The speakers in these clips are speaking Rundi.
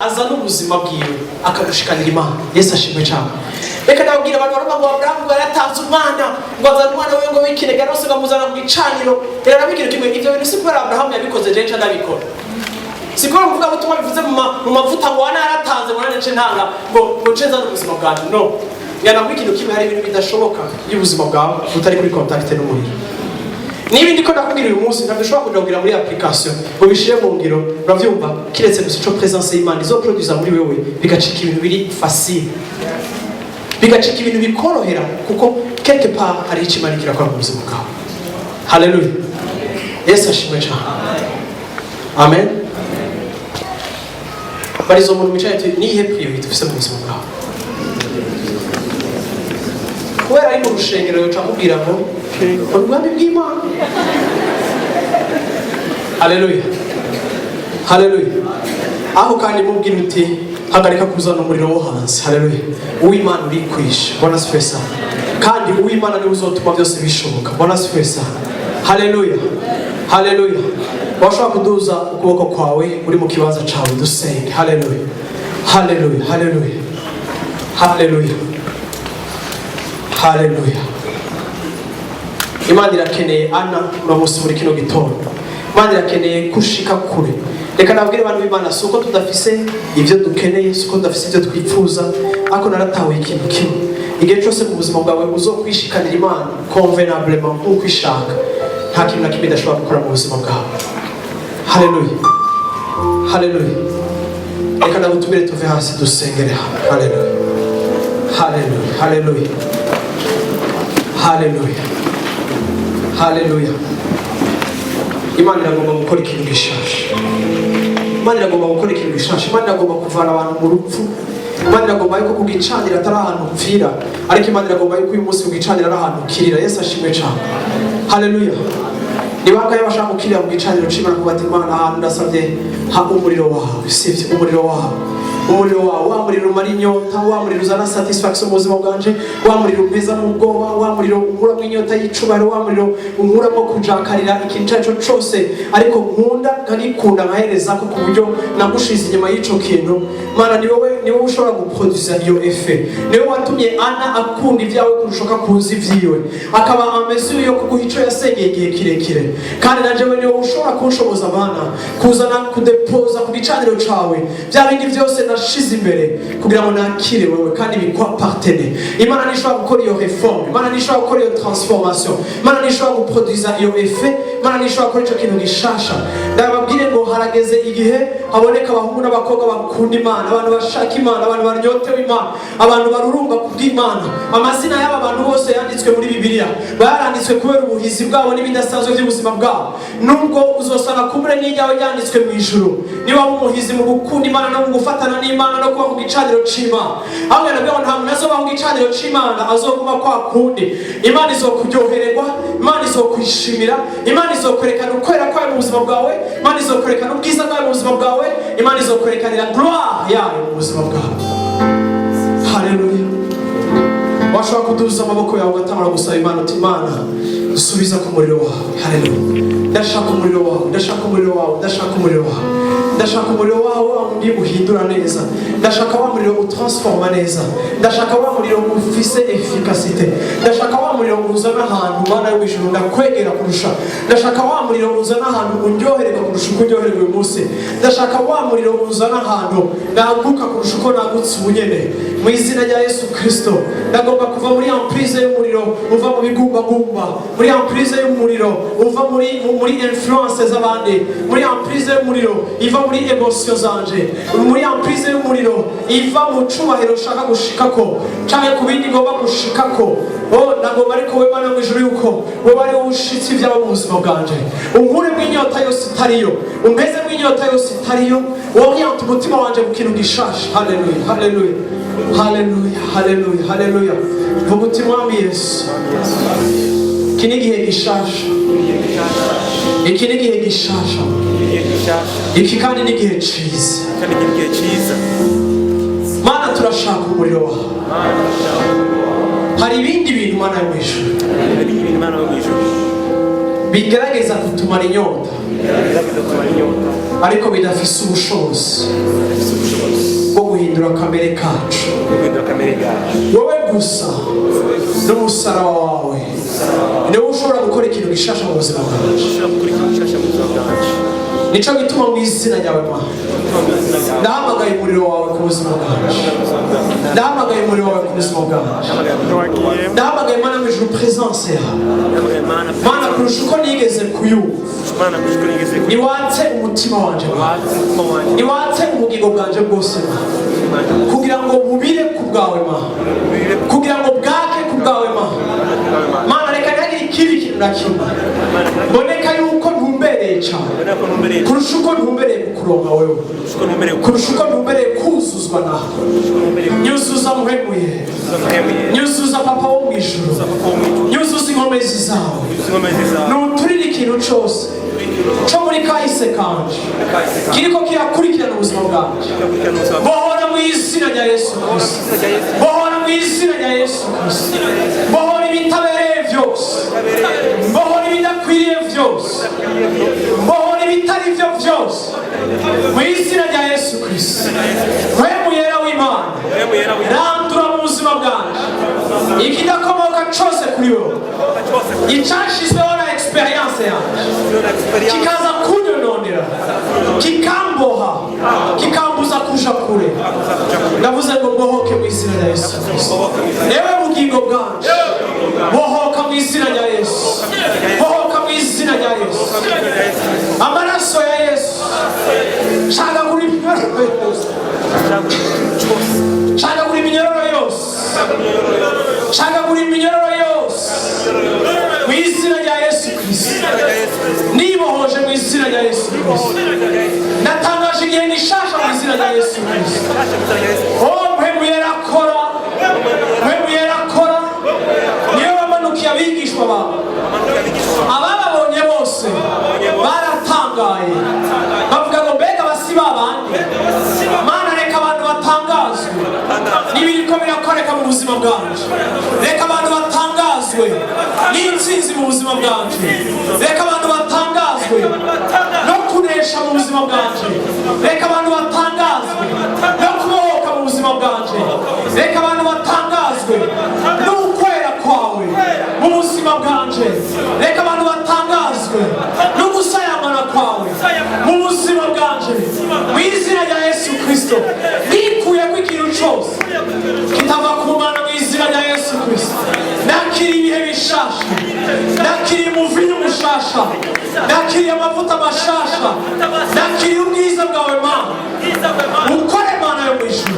Azana ubuzima bwiwe akagushikanira Imana. Yesu ashimwe cyane. Reka ndababwira, abantu baravuga ngo Aburahamu ngo yaratanze umwana, ngo azana umwana we ngo w'ikinege rwose, ngo amuzana ku gicaniro. Rero nabwira kimwe: ibyo bintu si kubera Aburahamu yabikoze jewe nca ndabikora, si kubera umuvugabutumwa bivuze mu mavuta ngo wana yaratanze, ngo nane nce ntanga, ngo nce nzane ubuzima bwanjye. No yanakubwira ikintu kimwe: hari ibintu bidashoboka iyo ubuzima bwawe butari kuri contact n'umuriro. Niba ndiko ndakubwira uyu munsi, ntabwo ushobora kuja kugira muri application ngo bishire mu ngiro, uravyumva, kiretse gusa ico présence y'Imana izoproduza muri wewe, bigacika ibintu biri facile, bigacika ibintu bikorohera, kuko quelque part hari ico Imana ikirakora mu buzima bwawe. Haleluya, Yesu ashimwe cyane. Amen. Barizo umuntu wicaye ati: "Niyihe priorité ufise mu buzima bwawe?" Kubera ari mu rushengero, yoca amubwira ngo ubwami bw'Imana. Haleluya, haleluya. Aho kandi mubwira uti: "Hagarika kuzana umuriro wo hanze." Haleluya. Uw'Imana urikwisha. Bwana asifiwe sana. Kandi uw'Imana niwe uzotuma byose bishoboka. Bwana asifiwe sana. Haleluya, haleluya. Washobora kuduza ukuboko kwawe uri mu kibanza cawe, dusenge. Haleluya, haleluya, haleluya, haleluya, haleluya. Imana irakeneye ana uno munsi, muri kino gitondo Imana irakeneye kushika kure. Reka nabwire abantu b'Imana, si uko tudafise ibyo dukeneye, si uko tudafise ibyo twifuza, ariko naratahuye ikintu kimwe: igihe cyose mu buzima bwawe uzokwishikanira Imana convenablement nk'uko ishaka, nta kintu na kimwe idashobora gukora mu buzima bwawe. Haleluya, haleluya. Reka ndagutumire tuve hasi dusengere hamwe. Haleluya, haleluya, haleluya, haleluya, haleluya. Imana iragomba gukora ikintu gishasha. Imana iragomba gukora ikintu gishasha. Imana iragomba kuvana abantu mu rupfu. Imana iragomba yuko ku gicaniro atari ahantu upfira, ariko Imana iragomba yuko uyu munsi ku gicaniro ari ahantu ukirira. Yesu ashimwe cyane. Haleluya. Ni bangahe bashaka gukirira mu gicaniro c'Imana, kuba ati: "Imana, ahantu ndasabye ha umuriro wawe"? Sivyo? Umuriro wawe, umuriro wawe, wa muriro umara inyota, wa muriro uzana satisfaction mu buzima bwanje, wa muriro umpeza mu bwoba, wa muriro unkuramo inyota y'icubahiro, wa muriro unkuramo kujakarira ikintu icyo ari cyo cyose ariko nkunda, nkagikunda, nkahereza ko ku buryo nagushize inyuma y'ico kintu. Mana, ni wowe, ni wowe ushobora guproduza iyo effet. Ni wowe watumye Ana akunda ibyawe kurusha uko akunze ivyiwe, akaba en mesure yo kuguha ico yasengeye igihe kirekire. Kandi na jewe ni wowe ushobora kunshoboza, Mana, kuzana kudepoza ku gicaniro cawe bya bindi byose nashize imbere kugira ngo nakire wewe kandi bikwappartene. Imana ntishobora gukora iyo réforme, Imana ntishobora gukora iyo transformation, Imana ntishobora guproduza iyo effet, Imana ntishobora gukora ico kintu gishasha. Ndababwire ngo harageze igihe haboneka abahungu n'abakobwa bakunda Imana, abantu bashaka Imana, abantu baryotewe Imana, abantu barurumba kubw'Imana. Amazina y'aba bantu bose yanditswe muri Bibiliya, baranditswe kubera ubuhizi bwabo n'ibidasanzwe by'ubuzima bwabo. Nubwo uzosanga kumure n'iryawe ryanditswe mu ijuru, niba waba umuhizi mu gukunda Imana no mu gufatana n'Imana no kuba ku gicaniro c'Imana. Ahubwo nabwo ngo nta muntu azoba ku gicaniro c'Imana azoguma kwa kundi. Imana izokuryohererwa, Imana izokwishimira, Imana izokwerekana ukwera kwayo mu buzima bwawe, Imana izokwerekana ubwiza bwayo mu buzima bwawe, Imana izokwerekanira gloire yayo mu buzima bwawe. Haleluya. Washobora kuduza amaboko yawe, ugatangura gusaba Imana uti: "Imana, subiza ku muriro wawe." Haleluya. Ndashaka umuriro wawe, ndashaka umuriro wawe, ndashaka umuriro wawe, ndashaka umuriro wawe, wa wundi uhindura neza. Ndashaka wa muriro utransforma neza. Ndashaka wa muriro ufise efficacité. Ndashaka wa muriro uzana ahantu, Mana yo mw'ijuru, ndakwegera kurusha. Ndashaka wa muriro uzana ahantu undyohererwa kurusha uko uryohererwa uyu munsi. Ndashaka wa muriro uzana ahantu naguka kurusha uko nagutse ubu nyene. Mu izina rya Yesu Kristo, ndagomba kuva muri emprise y'umuriro uva mu bigumbagumba, muri emprise y'umuriro uva muri influence z'abandi, muri emprise y'umuriro iva muri émotion zanje, muri emprise y'umuriro iva mu cubahiro ushaka gushikako canke ku bindi ngomba gushikako. Oh, ndagomba ariko we, Mana mu ijuru, yuko wowe ari wowe ushitse ivyaba mu buzima bwanje. Unkuremo inyota yose itariyo, umpezemo inyota yose itariyo, woriente umutima wanje ku kintu gishasha. Haleluya, haleluya, haleluya, haleluya, haleluya. Vuga uti: "Mwami Yesu, iki ni igihe gishasha, iki ni igihe gishasha, iki kandi ni igihe ciza." Kandi ni igihe cyiza. Mana, turashaka umuriro wawe. Hari ibindi bintu, Mana yo mu ijuru, Hari ibindi bintu, Imana yo mu ijuru, Bigerageza kutumara inyota, ariko bidafise ubushobozi bwo guhindura kamere kacu. Wowe gusa n'umusaraba wawe niwo ushobora gukora ikintu gishasha mu buzima bwacu. Nico gituma mu izina ryawe, Mana, ndahamagaye umuriro wawe ku buzima bwacu. Ndahamagaye umuriro wawe ku buzima bwacu. Ndahamagaye, Mana, mu ijuru, presence yawe, Mana, kurusha uko nigeze kuyumva. Niwatse umutima wanje, Mana. Niwatse ubugingo bwanje bwose, Mana, kugira ngo bubire ku bwawe, Mana, kugira ngo bwake ku bwawe, Mana. Mana, reka ntihagire ikindi kintu na kimwe mboneka yuko ntumbereye cyane kurusha uko ntumbereye kukuronka wewe, kurusha uko ntumbereye kuzuzwa nawe. Nyuzuza, Mpwemu Yera. Nyuzuza, Papa wo mu ijuru. Nyuzuza inkomezi zawe. Nuturire ikintu cose co muri kahise kanje kiriko kirakurikirana ubuzima bwanje. Bohora mu izina rya Yesu Kristo. Bohora mu izina rya Yesu Kristo. Bohora ibitabereye vyose. Bohora ibidakwiriye vyose. Bohora ibitari vyo vyose mu izina rya Yesu Kristo. Mpwemu Yera w'Imana, randura mu buzima bwanje ikidakomoka cose kuri wowe, icashizweho na expérience yanje, kikaza kunyononera, kikamboha, kikambuza kuja kure. Ndavuze ngo mbohoke mu izina rya Yesu Kristo. Ewe bugingo bwanje, bohoka mu izina rya Yesu. Bohoka mu izina rya Yesu. Amaraso ya Yesu, cagagura iminyororo yose. Cagagura iminyororo yose. Cagagura iminyororo yose mu izina rya Yesu Kristo. Nibohoje mu izina rya Yesu Kristo. Natangaje igihe gishasha mu izina rya Yesu Kristo. Oh, Mpwemu Yera akora. Mpwemu Yera akora. Niyo wamanukiye abigishwa bawe, abababonye bose baratangaye, bavuga ngo: "Mbega basi babandi?" Mana, reka abantu batangazwe n'ibiriko birakoreka mu buzima bwanje. Reka abantu batangazwe n'intsinzi mu buzima bwanje. Reka abantu batangazwe no kunesha mu buzima bwanje. Reka abantu batangazwe no kubohoka mu buzima bwanje. Reka abantu batangazwe n'ukwera kwawe mu buzima bwanje. Reka abantu batangazwe no gusayamana kwawe mu buzima bwanje mu izina rya Yesu Kristo. Nikuyeko ikintu cyose kitava ku Mana mu izina rya Yesu Kristo. Nakiriye ibihe bishasha. Nakiriye umuvinyu mushasha. Nakiriye amavuta mashasha. Nakiriye ubwiza bwawe, Mana. Ukore, Mana yo mu ijuru,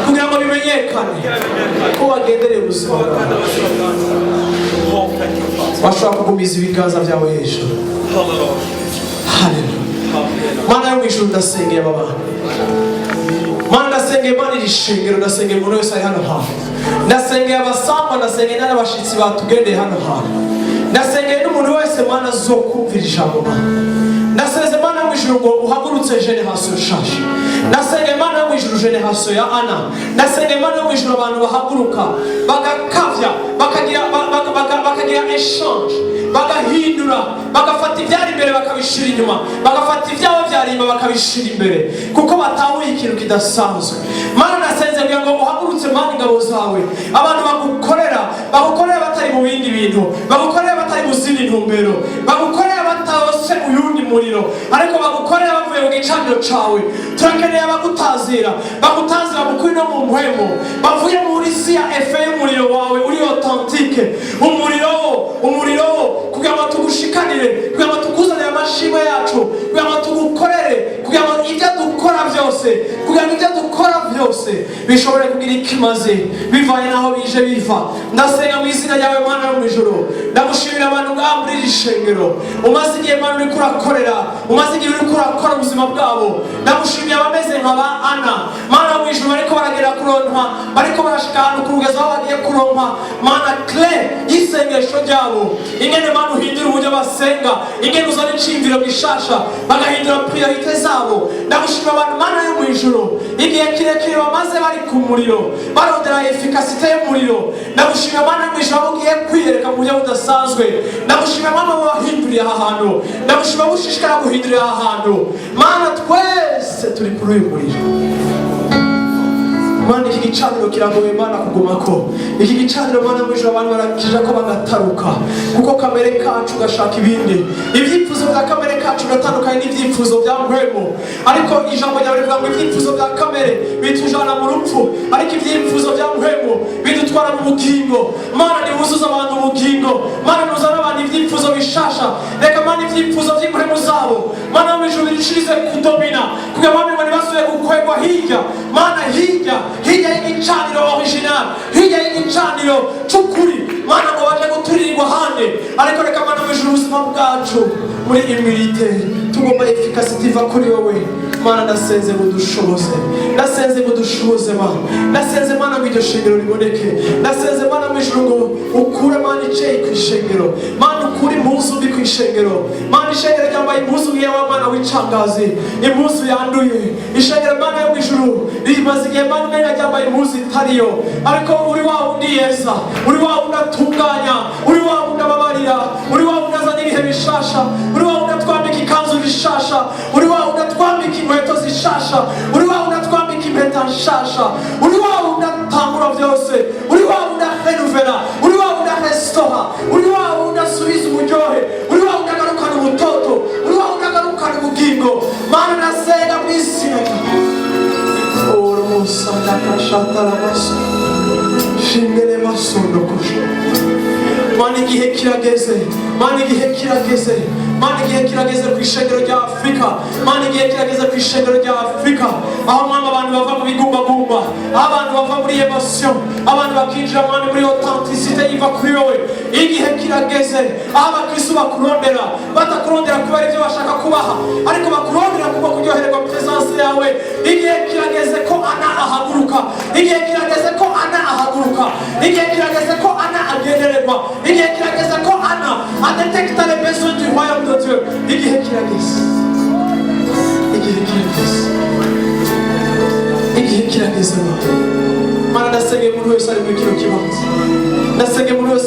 kugira ngo bimenyekane ko wagendereye ubuzima bwawe. Washobora kugumiza ibiganza byawe hejuru. Haleluya. Mana yo mu ijuru, ndasengeye aba bantu. Mana, ndasengeye, Mana, iri shengero. Ndasengeye umuntu wese ari hano hantu. Ndasengeye abasangwa. Ndasengeye n'abashitsi batugendeye hano hantu. Ndasengeye n'umuntu wese, Mana, azokumvira ijambo. Mana, ndasenze, Mana yo mu ijuru, ngo uhagurutse génération nshasha. Ndasengeye, Mana yo mu ijuru, génération ya Ana. Ndasengeye, Mana yo mu ijuru, abantu bahaguruka bagakavya, bakagira bakagira échange, bagahindura, bagafata ibyari imbere bakabishira inyuma, bagafata ibyabo byari inyuma bakabishira imbere, kuko batahuye ikintu kidasanzwe. Mana, nasenze kugira ngo uhagurutse, Mana, ingabo zawe, abantu bagukorera, bagukorera batari mu bindi bintu, bagukorera batari mu zindi ntumbero, bagukorera batose uyundi muriro, ariko bagukorera bavuye mu gicaniro cawe. Turakeneye abagutazira, bagutazira mu kuri no mu mpwemu, bavuye muri si ya effet y'umuriro wawe uri authentique, umuriro wo, umuriro wo kugira ngo tugushikanire, kugira ngo tukuzanire amashimwe yacu, kugira ngo tugukorere, kugira ngo ibyo dukora byose, kugira ngo ibyo dukora byose bishobore kugira ikimaze bivanye n'aho bije biva. Ndasenga mu izina ryawe, Mana yo mu ijuru. Ndagushimira abantu ngaha muri iri shengero umaze igihe, Mana, uriko urakorera, umaze igihe uriko urakora ubuzima bwabo. Ndagushimiye abameze nka ba Ana, Mana yo mu ijuru, bariko baragera ku kuronka, bariko barashika ahantu ku rugezo aho bagiye kuronka, Mana, clé y'isengesho ryabo, ingene, Mana, uhindura uburyo basenga, ingene uzana iciyumviro gishasha, bagahindura priorité zabo. Ndagushimira abantu, Mana yo mu ijuru, igihe kirekire bamaze bari ku muriro, barondera efficacité y'umuriro. Ndagushimira, Mana yo mu ijuru, abo ugiye kwiyereka mu buryo budasanzwe. Ndagushimira, Mana, abo wahinduriye aha hantu. Ndagushimira abo ushishikara guhindurira aha hantu. Mana, twese turi kuri uyu muriro. Mana, iki gicaniro kiragoye, Mana, kugumako iki gicaniro. Mana, mu ijuru, abantu barakija ko bagataruka, kuko kamere kacu gashaka ibindi. Ibyifuzo bya kamere kacu biratandukanye n'ibyifuzo bya mpwemu. Ariko ijambo ryawe rivuga ngo ibyifuzo bya kamere bitujana mu rupfu, ariko ibyifuzo bya mpwemu bidutwara mu bugingo. Mana, niwuzuze abantu ubugingo. Mana, nuzane abantu ibyifuzo bishasha. Reka, Mana, ibyifuzo by'impwemu zabo, Mana, mu ijuru, birishirize kudomina, kugira ngo ngo ntibasubire gukwegwa hirya, Mana, hirya, hirya y'igicaniro original, hirya y'igicaniro c'ukuri, Mana, ngo baje guturirirwa ahandi. Ariko reka, Mana, mu ijuru, ubuzima bwacu muri humilité, tugomba efficacité iva kuri wowe. Mana, ndasenze ngo dushoboze, ndasenze ngo dushoboze. Mana, ndasenze, Mana, ngo iryo shengero riboneke. Ndasenze, Mana, mu ijuru, ngo ukure, Mana, icyeyi ku ishengero. Mana, ukure impuzu mbi ku ishengero. Mana, ishengero ryambaye impuzu nk'iya wa mwana w'icangazi, impuzu yanduye. Ishengero, Mana yo mu ijuru, rimaze igihe, Mana, umenga ryambaye impuzu itariyo. Ariko uri wa wundi yeza, uri wa wundi atunganya, uri wa wundi ababarira, uri wa wundi azana ibihe bishasha, uri wa wundi atwambika ikanzu rishasha, uri wa wundi atwambika inkweto zishasha, uri wa wundi atwambika impeta nshasha, uri wa wundi atangura byose, uri wa wundi arenuvera, uri wa wundi arestora, uri wa wundi asubiza uburyohe, uri wa wundi agarukana ubutoto, uri wa wundi agarukana ubugingo. Mana, nasenga mu izina ryawe. Oromusandakashataramaso shingere masondokosha. Mana, igihe kirageze. Mana, igihe kirageze. Mana, igihe kirageze ku ishengero rya Afurika. Mana, igihe kirageze ku ishengero rya Afurika, aho, Mwami, abantu bava mu bigumbagumba, aho abantu bava muri émotion, abantu bakinjira, Mwami, muri authenticité iva kuri wowe. Igihe kirageze aho abakristo bakurondera, batakurondera kubera ibyo bashaka kubaha, ariko bakurondera kubwo kuryohererwa présence yawe. Igihe kirageze ko Ana ahaguruka. Igihe kirageze ko Ana ahaguruka. Igihe kirageze ko Ana agendererwa. Igihe kirageze ko Ana adetekita les besoins du royaume de Dieu. Igihe kirageze, igihe kirageze, igihe kirageze. Mana, ndasengeye umuntu wese ari muri kino kibanza. Ndasengeye umuntu wese.